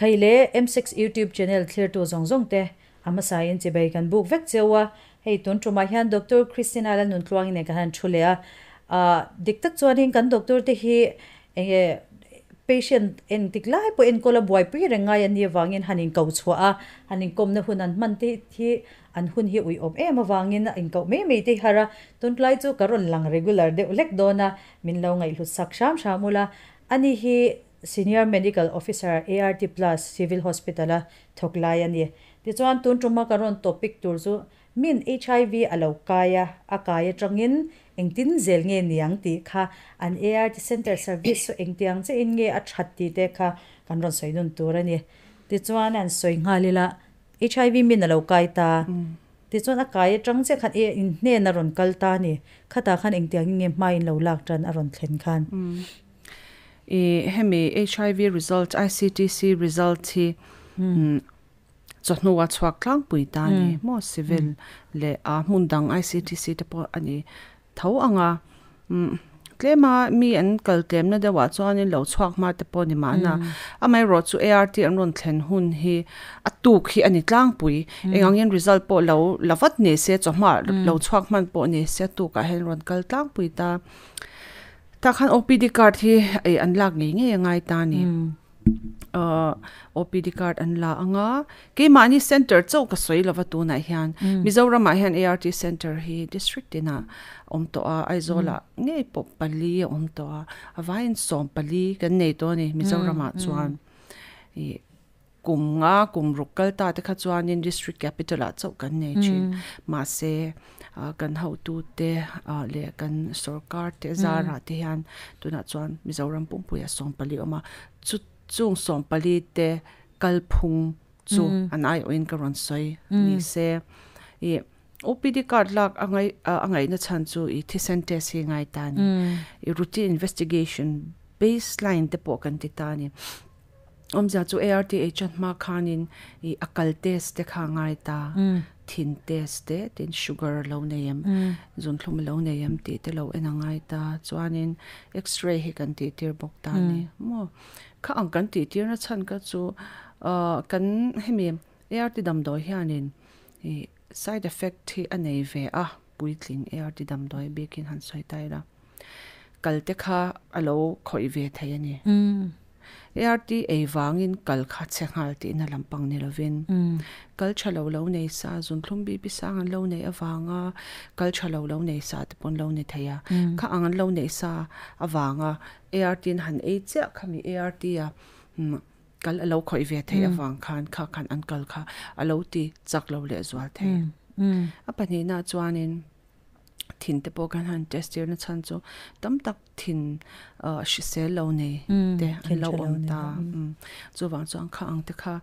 Khai le, M6 YouTube channel thlirtu zawng zawng te a hmasain chibai kan buk vek cheu a. Hei tun tumah hian Doctor Christina Lalnuntluangi nen kan han thu leh a. Ahh dik tak chuanin kan doctor te hi enge patient engtik lai pawh enkawl a buaipui reng ngai an nih avangin han inko chhuah a, han inkawmna hun an hman te hi an hun hi uiawm em avangin a inkoh mai mai te hi har a. Tuntlai chu ka rawn lang regular deuh hlek dawn a, min lo ngaihhlut sak hram hram ula. Ani hi Senior Medical Officer ART Plus Civil Hospital a thawk lai a ni. Tichuan tun tuma ka rawn topic tur chu min HIV a lo kai a, a kai atangin engtin zel nge niang tih kha an ART Center service chu engtiang chiahin nge a that tih te kha kan rawn sawi dun tur a ni. Tichuan an sawi nghal ila HIV min a lo kai ta. Tichuan a kai atang chiah khan e inhnen a rawn kal ta a ni. Khatah khan engtiangin nge hma in lo lak tan a rawn thlen khan. I hemi HIV result ICTC result hi chawhnu a chhuak tlangpui ta a ni maw civil leh a hmun dang ICTC te pawh a ni tho ang a tlema mi an kal tlemna deuhah chuanin lo chhuak hma te pawh a ni mahna amaherawhchu ART an rawn thlen hun hi a tuk hi a ni tlangpui eng angin result pawh lo la vat ni se chawhma lo chhuak hman pawh ni se a tukah hian rawn kal tlangpui ta. Tah khan OPD card hi ei an lak ngei ngei a ngai ta a ni. Ahh OPD card an la ang a, keimahni center chauh ka sawi lova tunah hian Mizoramah hian ART center hi district tinah awm tawh a, Aizawlah ngei pawh pali a awm tawh a, a vaiin 14 kan nei tawh a ni Mizoramah chuan. Ih Kum nga kum ruk kal ta te kha chuanin district capital ah chauh kan nei thin. Mahse kan hotute leh kan sorkar te zarah te hian tunah chuan Mizoram pumpuiah 14 a awm a. Chu chung 14 te kalphung chu an aiawhin ka rawn sawi ni se. Ih OPD card lak a ngaih a ngaihna chhan chu ih thisen test hi ngai ta a ni. Ih routine investigation baseline te pawh kan ti ta a ni. Awmzia chu ARTH a hma khanin ih a kal test te kha a ngai ta, thin test te tin sugar a lo nei em, zunthlum a lo nei em tih te lo en a ngai ta, chuanin x-ray hi kan tih tir bawk ta a ni maw. Kha ang kan tih tirna chhan kha chu ah kan hemi ART damdawi hianin ih side effect hi a nei ve a, puitling ART damdawi bikin han sawi ta ila. Kal te kha a lo khawih ve thei a ni. ART ei vangin kal kha chhe nghal tihna lampang ni lovin kal tha lo lo nei sa, zunthlum bibi sang an lo neih avanga kal tha lo lo nei sa te pawh an lo ni thei a. Kha ang an lo neih sa avanga ART in han ei chiah khami ART a kal a lo khawih ve theih avang khan kha khan an kal kha a lo ti chak lo leh zual thei. A pahnihna chuanin. Thin te pawh kan han test tir na chhan chu tam tak thin hrisel lo nei te an lo awm ta. Chuvang chuan kha ang te kha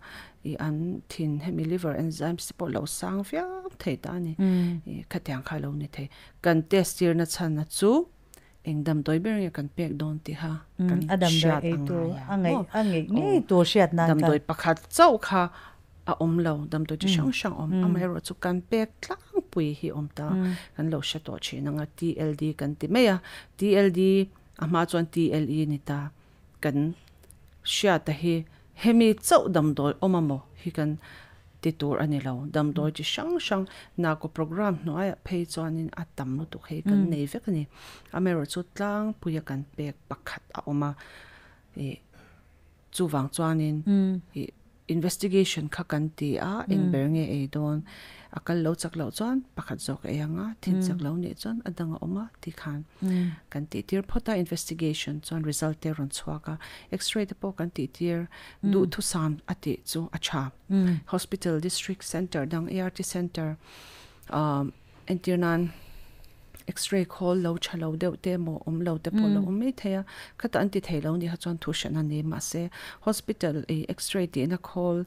ih an thin hemi liver enzymes te pawh lo sang viau thei ta a ni. Ih khatiang kha lo ni thei. Kan test tir na chhan na chu eng damdawi ber nge kan pek dawn tiha kan hriat a ngai a. Damdawi pakhat chauh kha a awm lo, damdawi chi hrang hrang awm. Amaherawhchu kan pek tlangpui hi awm ta, kan lo hre tawh thin ang a, TLD kan ti mai a, TLD a hma chuan TLE ni ta, kan hriata hi hemi chauh damdawi awm a maw hi kan ti tur a ni lo, damdawi chi hrang hrang nako programme hnuaiah phei chuanin a tam lutuk hei kan nei vek a ni. Amaherawhchu tlangpuia kan pek pakhat a awm a, ih chuvang chuanin ih Investigation kha kan ti a, eng ber nge ei dawn? A kal lo chak loh chuan pakhat zawk ei ang a, thin chak lo nih chuan a dang a awm a ti khan kan tih tir phawt a, investigation chuan result te a rawn chhuak a, x-ray te pawh kan tih tir duhthusam a tih chu a tha. Hospital, district center dang ART center ah Entir nan x-ray khawl lo tha lo deuh te emaw awm lo te pawh lo awm mai thei a, khata an ti thei lo nih kha chuan thu hran a ni. Mahse hospital ih x-ray tihna khawl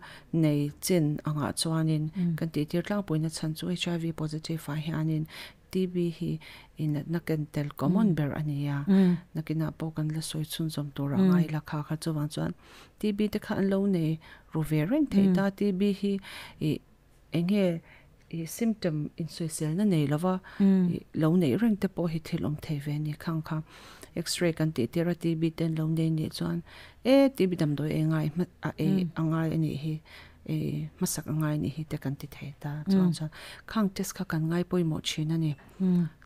nei chin angah chuanin kan tihtir tlangpuina chhan chu HIV positive ah hianin TB hi inatna ken tel common ber a ni a, nakinah pawh kan la sawi chhunzawm tur a ngai la kha kha chuvang chuan TB te kha an lo nei ru ve reng thei ta, TB hi ih Eng nge i symptom insawiselna nei lova i lo neih reng te pawh hi thil awm thei ve a ni khang kha. X-ray kan tih tir a TB te an lo nei nih chuan e TB damdawi ei ngai a ei a ngai a nih hi ei hmasak a ngai a nih hi te kan ti thei ta chuan chuan khang test kha kan ngai pawimawh thin a ni.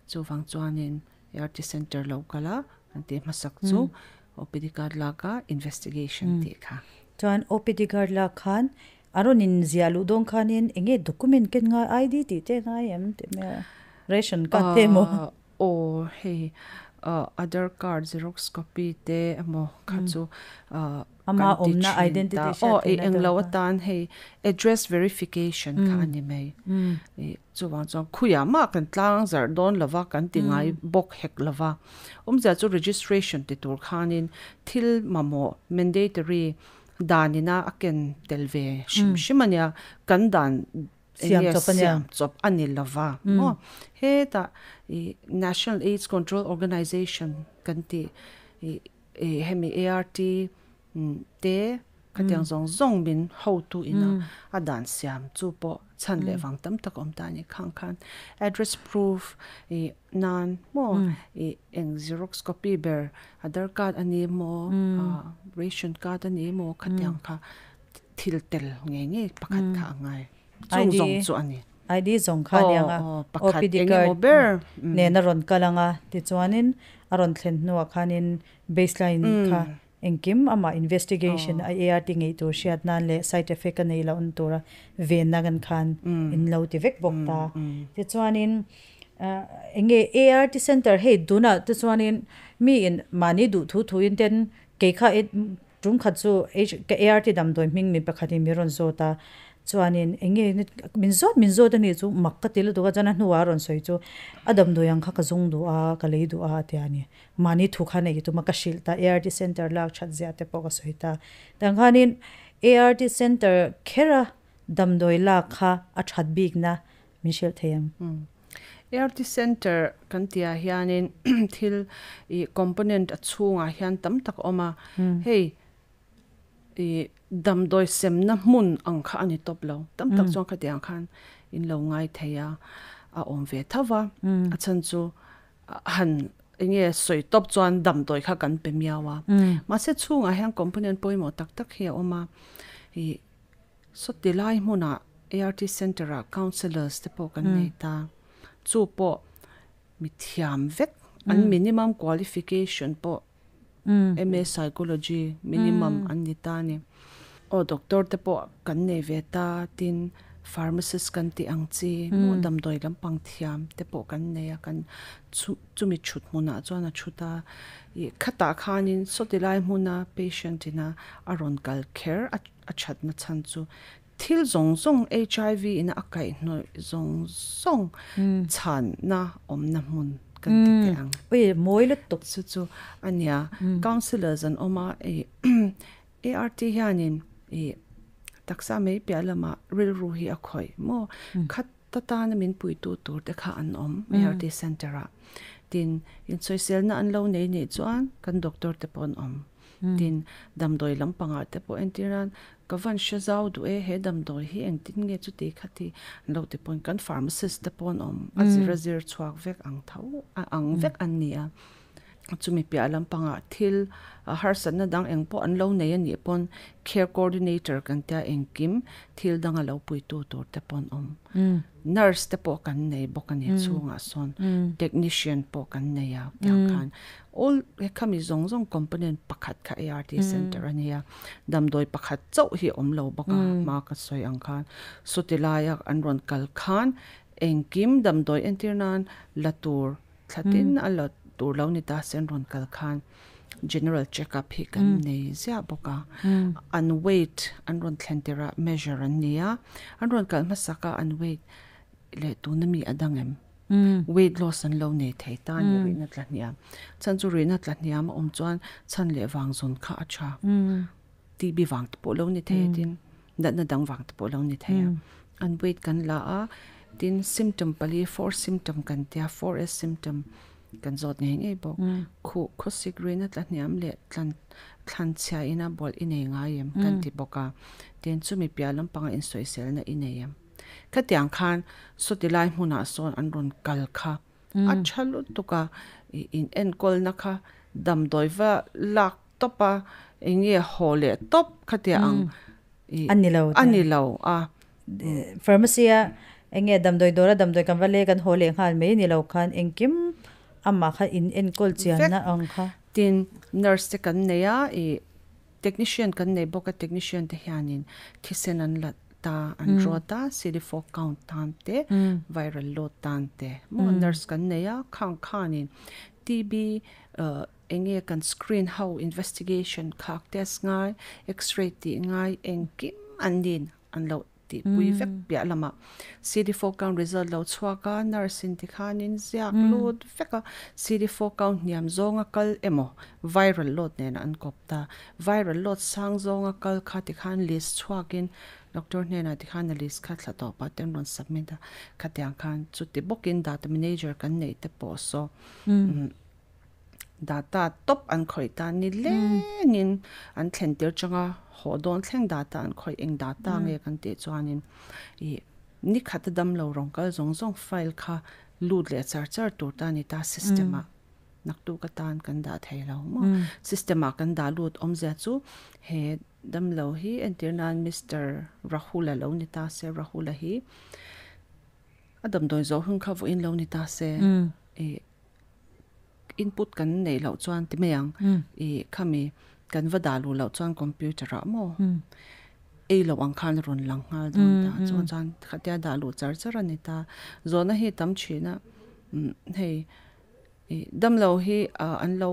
Chuvang chuanin ART Centre lo kal a kan tih hmasak chu OPD card lak a investigation tih kha. Chuan OPD card lak khan a rawn in ziah luh dawn khanin eng nge document ken ngai ID tih te ngai em tih mai a ration card te emaw. Aw hei Aadhar card xerox copy te emaw kha chu Ama awmna identity hriat theihna tur. Englo atan hei address verification kha a ni mai. Chuvang chuan khuiah mah kan tlang zarh dawn lova kan ti ngai bawk hek lova. Awmzia chu registration ti tur khanin thil mamawh mandatory danina a ken tel ve hrim hrim a nia. Kan dan Siam chawp a nia. Siam chawp a ni lova maw. Hetah National AIDS Control Organisation kan tih Hemi ART te khatiang zawng zawng min hotu ina a dan siam chu pawh chhan leh vang tam tak a awm ta a ni. Khang khan address proof ih nan maw ih eng xerox copy ber Aadhar card a ni maw ration card a ni maw khatiang kha thil tel ngei ngei pakhat kha a ngai. Chung zawng chu a ni. ID zawng kha a niang a, OPD card nen a rawn kal ang a, tichuanin a rawn thlen hnuah khanin baseline kha engkim amah investigation a ART ngei tur hriat nan leh side effect a neih lohna tura venna kan khan in lo ti vek bawk ta. Tichuanin eng nge ART center hei tunah tichuanin mi in mahni duh thu thuin ten kei kha Tum khat chu ka ART damdawi hming mi pakhatin min rawn zawt a, chuanin eng nge min zawt min zawt a nih chu mak ka ti lutuk a, chuan a hnuah a rawn sawi chu a damdawi ang kha ka zawng duh a, ka lei duh a tia a ni. Mahni thu khan ei tum a ka hrilh ta, ART center lak that ziah te pawh ka sawi ta. Tang khanin ART center khera damdawi lak kha a that bikna min hrilh thei ang. ART Center kan tihah hianin thil ih component a chhungah hian tam tak a awm a, hei ih damdawi semna hmun ang kha a ni tawp lo, tam tak chuan khatiang khan in lo ngai thei a, a awm ve tho va, a chhan chu han eng nge sawi tawp chuan damdawi kha kan pe miau a, mahse chhungah hian component pawimawh tak tak hi a awm a, ih. Sawti lai hmunah ART Centre ah Counsellors te pawh kan nei ta. Chu pawh mi thiam vek, an minimum qualification pawh MA Psychology minimum an ni ta a ni. Aw doctor te pawh kan nei ve ta, tin pharmacist kan tih ang chi maw damdawi lampang thiam te pawh kan nei a, kan chumi thut hmunah chuan a thu ta. Ih khatah khanin sawti lai hmuna patient ina a rawn kal kher a. A thatna chhan chu thil zawng zawng HIV ina a kaihhnawih zawng zawng chhanna awmna hmun kan ti teh ang. Ui, mawi lutuk. Chu chu a nia. Councillors an awm a, ih ART hianin ih taksa mai piah lamah rilru hi a khawih maw? Khat ta tana min puitu tur te kha an awm ART Centre ah. Tin, insawiselna an lo nei nih chuan kan doctor te pawh an awm. Tin, damdawi lampangah te pawh entir nan ka van hre zau duh e, he damdawi hi engtin nge chuti kha ti an lo ti pawhin kan pharmacist te pawh an awm a zir a zir chhuak vek ang tho a ang vek an ni a. Chumi piah lampangah thil harsatna dang eng pawh an lo nei a nih pawn care coordinator kan tia engkim thil danga lo puitu tur te pawh an awm. Nurse te pawh kan nei bawk a ni chhungah sawn technician pawh kan nei a tiang khan all he khami zawng zawng component pakhat kha ART center a nia damdawi pakhat chauh hi a awm lo bawk a hma ka sawi ang khan sawti laia an rawn kal khan engkim damdawi entir nan la tur thla tin a la tur lo ni ta se an rawn kal khan general check up hi kan nei ziah bawk a an weight an rawn thlen tirh ah measure an ni a an rawn kal hmasak a an weight leh tuna mi a dang em weight loss an lo nei thei ta a ni rihna tla hniam chhan chu rihna tla hniam a awm chuan chhan leh vang zawn kha a tha TB vang te pawh lo ni thei a tin natna dang vang te pawh lo ni thei a an weight kan la a tin symptom pali four symptom kan tia 4S symptom Kan zawt ngei ngei bawk. Khuh khawsik rina tla hniam leh tlan thlan chhia ina bawlh i nei ngai em kan ti bawk a. Tin chumi piah lampanga insawiselna i nei em. Khatiang khan sawti lai hmunah sawn an rawn kal kha a tha lutuk a, in enkawlna kha Damdawi va lak tawp a, eng nge haw leh tawp khatia ang i a ni lo a ni lo a. Pharmacy a eng nge damdawi dawr a damdawi kan va lei kan haw leh nghal mai ni lo khan engkim amah kha in enkawl chianna ang kha. Tin, nurse te kan nei a, i technician kan nei bawk a, technician te hianin thisen an la ta, an rawt a, CD4 count tan te, viral load tan te maw nurse kan nei a, khang khanin TB eng nge kan screen ho investigation khak test ngai, x-ray tih ngai engkim an nin an lo tihpui vek piah lamah CD4 count result lo chhuak a, nurse in tikhanin ziak lut vek a, CD4 count hniam zawnga kal emaw viral load nena an kawp ta, viral load sang zawnga kal kha tikhan list chhuakin doctor hnenah tikhan a list kha thla tawpah te an rawn submit a, khatiang khan chuti bawkin data manager kan neih te pawh saw Data tawp an khawih ta ni lengin an thlen tir changa haw dawn thleng data an khawih eng data nge kan tih chuanin ih ni khata dam lo rawng kal zawng zawng file kha lut leh char char tur ta ni ta system ah naktuk atan kan dah thei lo maw system ah kan dah lut awmzia chu he dam lo hi entir nan Mister Rahul-a lo ni ta se Rahul-a hi a damdawi zawh hun kha vawiin lo ni ta se ih. Input kan neih loh chuan ti mai ang i khami kan va dah luh loh chuan computer ah maw ei loh ang khan a rawn lang nghal dawn ta chuan chuan khatia dah luh char char a ni ta zawhna hi tam thin a hei i damlo hi an lo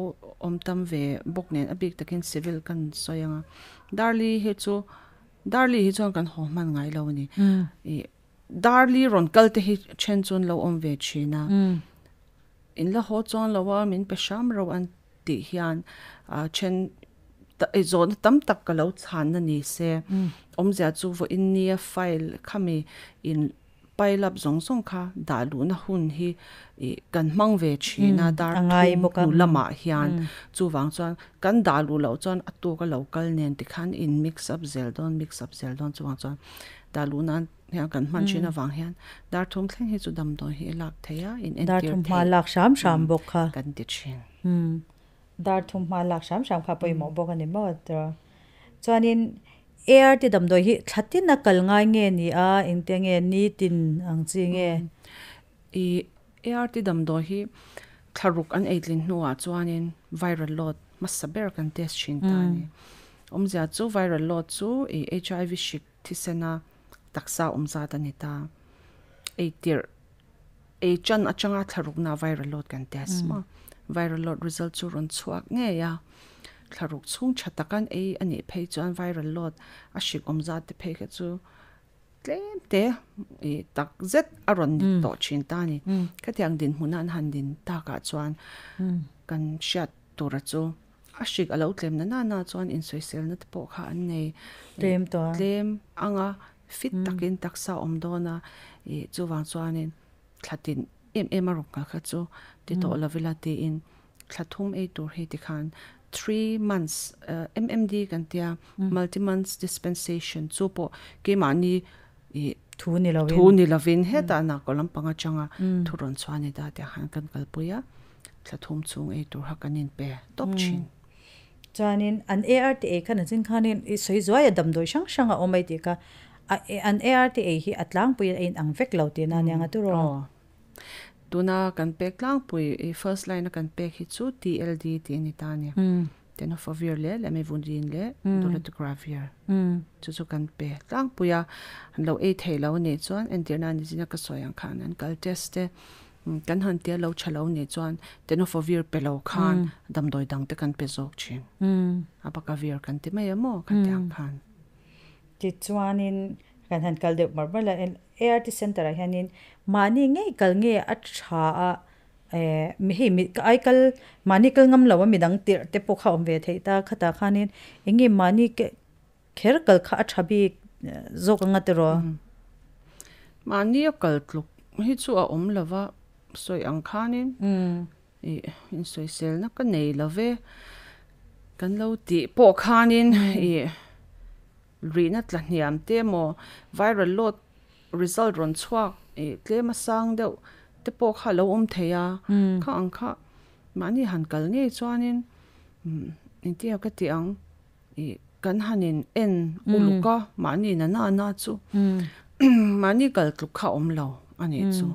awm tam ve bawk nen a bik takin civil kan sawi ang a Darli hi chu Darli hi chuan kan haw hman ngai lo a ni i Darli rawn kal te hi then chu an lo awm ve thin a, in la haw chuang lo a, min pe hram ro an tih hian then zawhna tam tak ka lo chhanna ni se, awmzia chu vawiin nia file khami in pile up zawng zawng kha dah luhna hun hi kan hmang ve thin a, dar thum hnu lamah hian chuvang chuan kan dah luh loh chuan a tuk a lo kal nen tikhan in mix up zel dawn mix up zel dawn chuvang chuan Dah luh nan hian kan hman thin avang hian dar thum thleng hi chu damdawi hi a lak theih a, in entir theih. Dar thum hma lak hram hram bawk kha. Kan ti thin. Dar thum hma lak hram hram kha pawimawh bawk a ni maw tiraw. Chuanin ART damdawi hi thla tin a kal ngai nge ni a, engtia nge nitin ang chi nge? I ART damdawi hi thla ruk an eitlin hnuah chuanin viral load hmasa ber kan test thin ta a ni. Awmzia chu viral load chu i HIV hrik Thisena taksa awm zat a ni ta. Ei tirh, ei chan atanga thlarukna viral load kan test maw? Viral load result chu rawn chhuak ngei a, thlaruk chhung tha tak an ei a nih phei chuan viral load a hrik awm zat te phei kha chu tlem te ih tak zet a rawn ni tawh thin ta a ni. Khatiang dinhmuna an han din takah chuan kan hriat tura chu A hrik a lo tlem na nana chuan insawiselna te pawh kha an nei tlem tawh a. Tlem anga fit takin taksa awm dawn a, ih chuvang chuanin thla tin em em a rawn kal kha chu ti tawh lo ila tiin thla thum ei tur hi tikhan three months MMD kan tia multi months dispensation chu pawh keimahni ih thu ni lovin thu ni lovin hetah nakaw lampang atanga thu rawn chhuah a ni ta tiah khan kan kalpui a. Thla thum chhung ei tur kha kan inpe tawp thin. Chuanin an AR te ei khan a chin khanin i sawi zuai a damdawi hrang hrang a awm ai tih kha a an AR te ei hi a tlangpui a inang vek lo tihna ania nga turaw. Aw. Tuna kan pek tlangpui i first line a kan pek hi chu TLD tih a ni ta a ni. Tenofovir leh Lamivudine leh Dolutegravir chu chu kan pe tlangpui a. An lo ei thei lo anih chuan entirna ni zina ka sawi ang khan an kal test te Kan han tia lo tha lo nih chuan tenofovir pe lo khan damdawi dang te kan pe zawk thin. Abacavir kan ti mai a maw kha tiang khan. Tichuanin kan han kal deuh mar mar la, ART Centre ah hianin mahni ngei kal nge a tha a, hei ai kal mahni kal ngam lo a midang tirh te pawh kha awm ve theih ta khatah khanin eng nge mahni Kher kal kha a tha bik zawk anga tiraw? Mahni a kal tluk hi chu a awm lo va, sawi ang khanin ih insawiselna ka nei lo ve. Kan lo tih pawh khanin ih rihna tla hniam te emaw viral load result rawn chhuak ih tlem a sang deuh te pawh kha a lo awm thei a, kha ang kha mahni han kal ngei chuanin. Engtia ka tih ang ih kan han in en uluk a mahni na na na chu mahni kal tluk kha a awm lo a nih chu.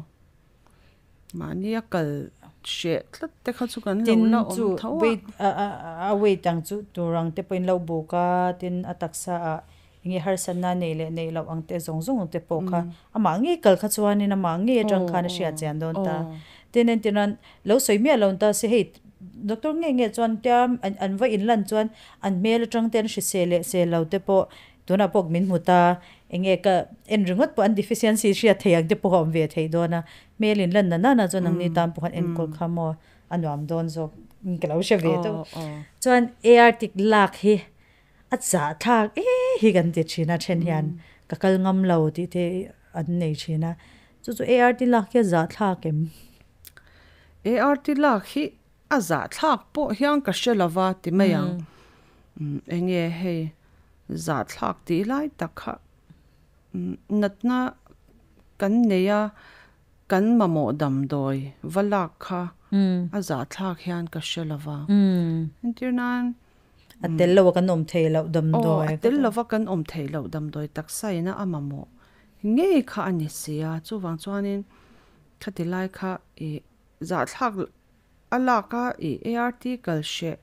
Mahni a kal hreh tlat te kha chu kan lo la awm tho a. Tin chu a weight ang chu tur ang te pawhin lo buk a, tin a taksa ah enge harsatna nei leh neih loh ang te zawng zawng te pawh kha amah ngei kal kha chuanin amah ngei atang khan a hriat chian dawn ta. Tin entirnan lo sawi miah lo ta se hei doctor nge nge chuan tia an va inlan chuan an hmel atang te an hrisel leh sel lo te pawh tunah pawh min hmu ta enge ka en ringawt pawh an deficiency hriat thei ang te pawh a awm ve thei dawn a hmel inlan na nana chuan nangni tan pawh khan enkawl kha maw a nuam dawn zawk ka lo hre ve deuh. Chuan AR tik lak hi A chahthlak e hi kan ti thin a, then hian ka kal ngam lo tih te an nei thin a, chu chu ART lak hi a zahthlak em? ART lak hi a zahthlak pawh hian ka hre lova ti mai ang. Enge hei zahthlak tih lai tak kha natna kan nei a, kan mamawh damdawi va lak kha a zahthlak hian ka hre lova. Entir nan A tel lo a kan awm thei loh damdawi. Aw, a tel lova kan awm thei loh damdawi taksa ina a mamawh ngei kha a ni si a, chuvang chuanin khati lai kha ih zahthlak a lak a ih ART kal hreh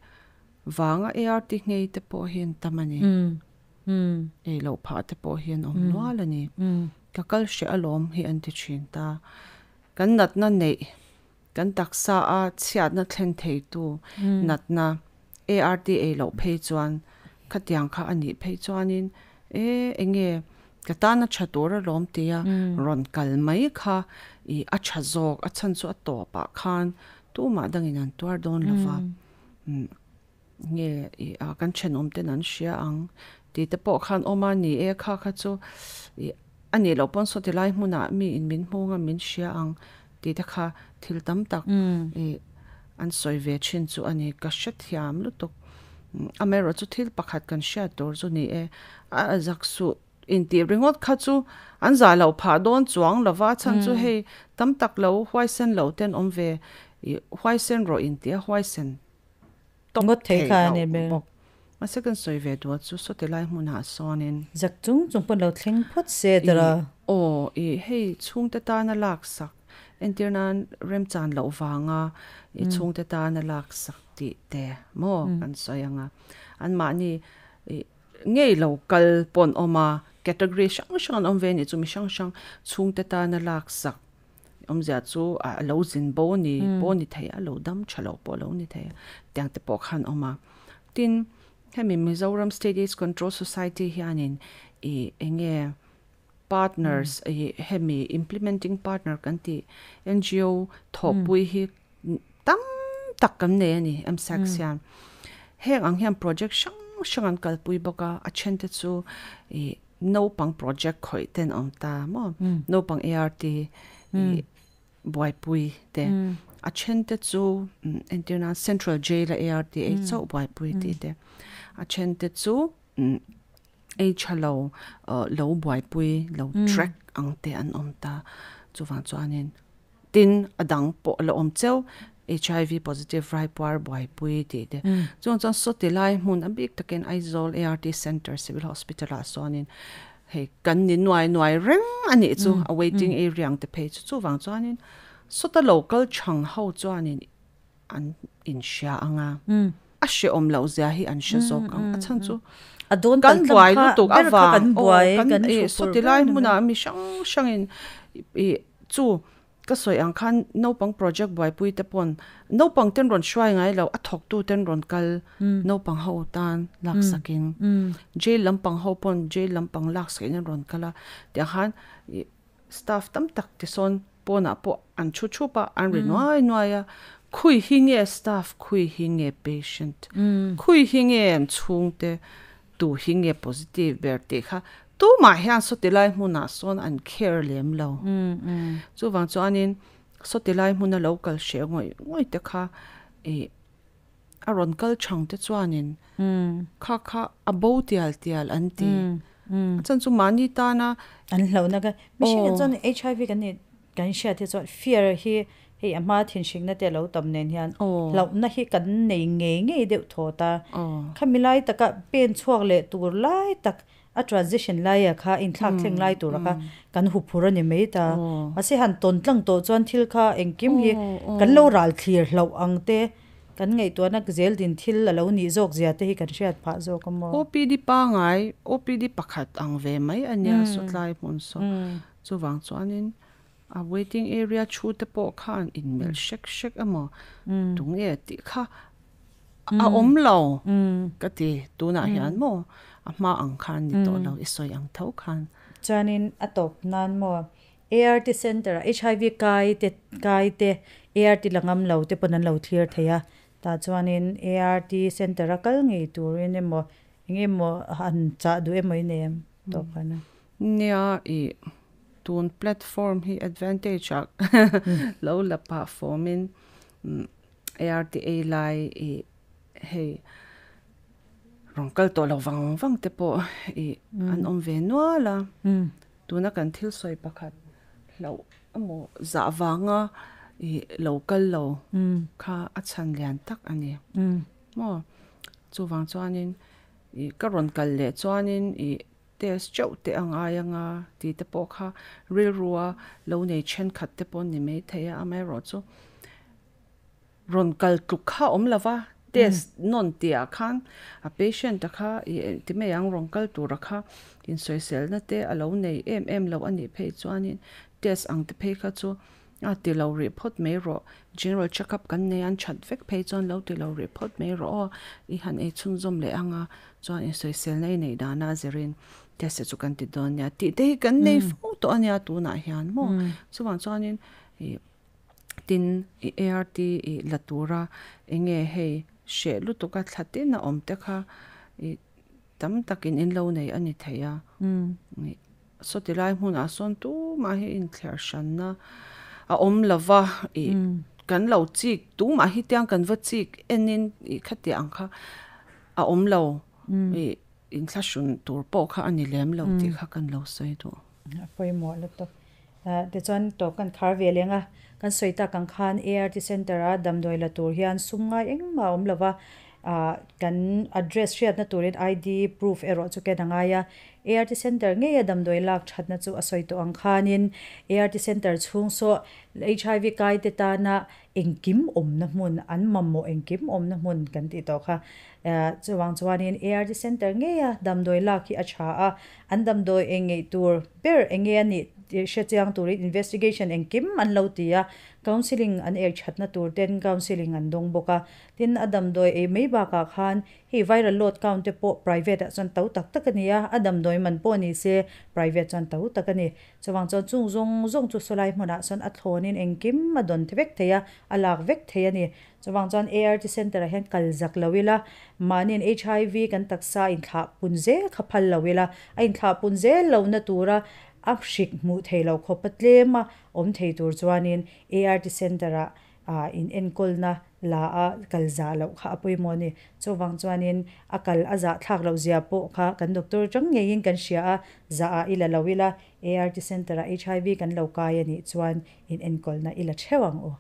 vanga ART nghei te pawh hi an tam a ni. Ei loh phah te pawh hi an awm nual a ni. Ka kal hreh alawm hi an ti thin ta. Kan natna neih Kan taksa a chhiatna thlen theitu natna ART ei loh phei chuan khatiang kha a nih phei chuanin e enge ka tana tha tur alawm tia rawn kal mai kha ih a tha zawk a chhan chu a tawpah khan tumah dangin an tuar dawn lova nge ih a kan thenawm ten an hria ang tih te pawh khan awm a ni e kha kha chu ih a nih loh pawn saw ti lai hmunah mi in min hmung a min hria ang tih te kha thil tam tak ih an sawi ve thin chu a ni ka hrethiam lutuk amaherawh chu thil pakhat kan hriat tur chu ni e a zak suh intih ringawt kha chu an zah loh phah dawn chuang lova a chhan chu hei tam tak lo huaisen lo ten awm ve ih huaisen rawh intih a huaisen Ngawt thei kha a ni ber. Bawk. Mahse kan sawi ve duh a chu sawti lai hmunah sawnin. Zak chung chung pawn lo thleng phawt se tira. Aw i hei chhungte tana laksak entir nan remchan loh vanga i chhungte tana laksak tih te maw kan sawi ang a. Anmahni i ngei lo kal pawn awm a category hrang hrang an awm ve a nih chu mi hrang hrang chhungte tana laksak Awmzia chu a lo zin bo a ni pawh a ni thei a, lo dam tha lo pawh a lo ni thei a, tiang te pawh khan a awm a. Tin, hemi Mizoram State Aids Control Society hianin ih eng nge partners ih hemi implementing partner kan tih NGO thawhpui hi tam tak kan nei a ni MSACS hian. Heng ang hian project hrang hrang an kalpui bawk a, a then te chu ih Naupang project khawih ten awm ta maw? Naupang ART i buaipui te. A then te chu entir nan Central Jail a ART ei chauh buaipui tih te. A then te chu ei tha lo lo buaipui lo track ang te an awm ta. Chuvang chuanin Tin, a dang pawh a la awm cheu, HIV positive raipuar buaipui tih te. Chuan chuan sawti lai hmun a bik takin Aizawl ART Centre Civil Hospital ah sawnin hei kan ni nuai nuai reng a nih chu a waiting area ang te phei chu chuvang chuanin sawta lo kal chhang ho chuanin an inhria ang a, a hrehawm loh zia hi an hre zawk ang, a chhan chu kan buai lutuk avang aw kan ih sawti lai hmunah mi hrang hrangin ih chu ka sawi ang khan naupang project buaipui te pawn naupang ten rawn hruai ngai lo a thawktu ten rawn kal naupang ho tan laksakin jail lampang ho pawn jail lampang laksakin an rawn kal a tiang khan ih staff tam tak te sawn Pawnah pawh an thu thup a, an ri nuai nuai a, khui hi nge staff, khui hi nge patient, khui hi nge an chhungte, tu hi nge positive ber tih kha tumah hian sawti lai hmunah sawn an care lem lo. Chuvang chuanin sawti lai hmuna lo kal hreh ngawih ngawih te kha ih a rawn kal chhang te chuanin kha kha a bo tial tial an ti. A chhan chu mahni tana An hlauhna ka mihringah chuan HIV kan nih kan hriat hi chuan fear hi. Hei a hma thinhrikna te a lo tam nen hian hlauhna hi kan nei ngei ngei deuh thaw ta. Khami lai taka pen chhuak leh tur lai tak a transition laia kha inthlak thleng lai tura kha kan huphur a ni mai ta. Mahse han tawn tlang tawh chuan thil kha engkim hi kan lo ral thlir hlauh ang te, kan ngaihtuahna zel din thil a lo nih zawk zia te hi kan hriat phah zawk a maw? OPD pangai, OPD pakhat ang ve mai a nia sawtlai hmun saw. Chuvang chuanin A waiting area thu te pawh khan inmelh hrek hrek emaw tunge tih kha a awm lo ka ti tunah hian maw a hma ang khan ni tawh lo i sawi ang tho khan. Chuanin a tawp nan maw ART center ah HIV kai te kai te ART la ngam lo te pawn an lo thlir thei a tah chuanin ART center a kal ngei turin emaw eng emaw han chah duh emaw i nei em tawp khan a. Nia i Tun platform hi advantage ah lo la pah fawmin ART ei lai i hei rawn kal tawh lo vang vang te pawh i an awm ve nual a. Tuna kan thil sawi pakhat hlauh emaw zah vanga i lo kal lo kha a chhan lian tak a ni maw. Chuvang chuanin i ka rawn kal leh chuanin i Test teuh teh a ngai anga tih te pawh kha rilrua lo nei thenkhat te pawh ni mai thei a, amaherawhchu rawn kal tluk kha awm lo va, test nawn tih ah khan a patient a kha ih ti mai ang rawn kal tura kha insawiselna te a lo nei em em lo a nih phei chuanin test ang te phei kha chu A ti lo rih phawt mai rawh. General check up kan nei a, an that vek phei chuan lo ti lo rih phawt mai rawh aw. I han ei chhunzawm leh ang a, chuan insawiselna i neih dana a zirin test te chu kan ti dawn nia tih te hi kan nei fo tawh a nia tunah hian maw. Chuvang chuanin ih tin i ART ih la tura eng nge hei hreh lutuk a thla tin a awm te kha ih tam takin in lo nei a ni thei a. Sawti lai hmunah sawn tumah hi inthliar hranna a awm lo va, ih kan lo chik tumah hi tiang kan va chik enin ih khatiang ang kha a awm lo, ih inthlahrun tur pawh kha a ni lem lo tih kha kan lo sawi duh. A pawimawh lutuk. Tichuan tawp kan khar ve leng a, kan sawi tak ang khan ART Centre a damdawi la tur hian sum ngai engmah a awm lo va, kan address hriatna turin ID proof erawh chu ken a ngai a, ART Centre ngeia damdawi lak thatna chu a sawi tawh ang khanin ART Centre chhung saw HIV kaite tana engkim awmna hmun, an mamawh engkim awmna hmun kan tih tawh kha. Chuvang chuanin ART Centre ngeia damdawi lak hi a tha a, an damdawi eng ngeih tur ber eng nge a nih tih hre chiang turin investigation engkim an lo ti a, counselling an er thatna tur ten counselling an dawng bawk a. Tin, a damdawi ei mai bakah khan Hei viral load count te pawh private ah chuan to tak tak a ni a, a damdawi man pawh ni se private chuan to tak a ni. Chuvang chuan chung zawng zawng chu sawlai hmunah chuan a thlawnin engkim a dawn vek thei a, a lak vek thei a ni. Chuvang chuan ART center ah hian kal zak lo ila, mahniin HIV kan taksa inthlah pun zel kha phal lo ila, a inthlah pun zel lohna tura a hrik hmuh thei loh khawpa tlema awm thei tur chuanin ART center ah ah in enkawlna la a kal zah loh kha a pawimawh a ni. Chuvang chuanin a kal a zah thlak loh zia pawh kha kan doctor atang ngeiin kan hria a, zah ah i la lo ila, ART center ah HIV kan lo kai a nih chuan in enkawlna i la theuh ang u.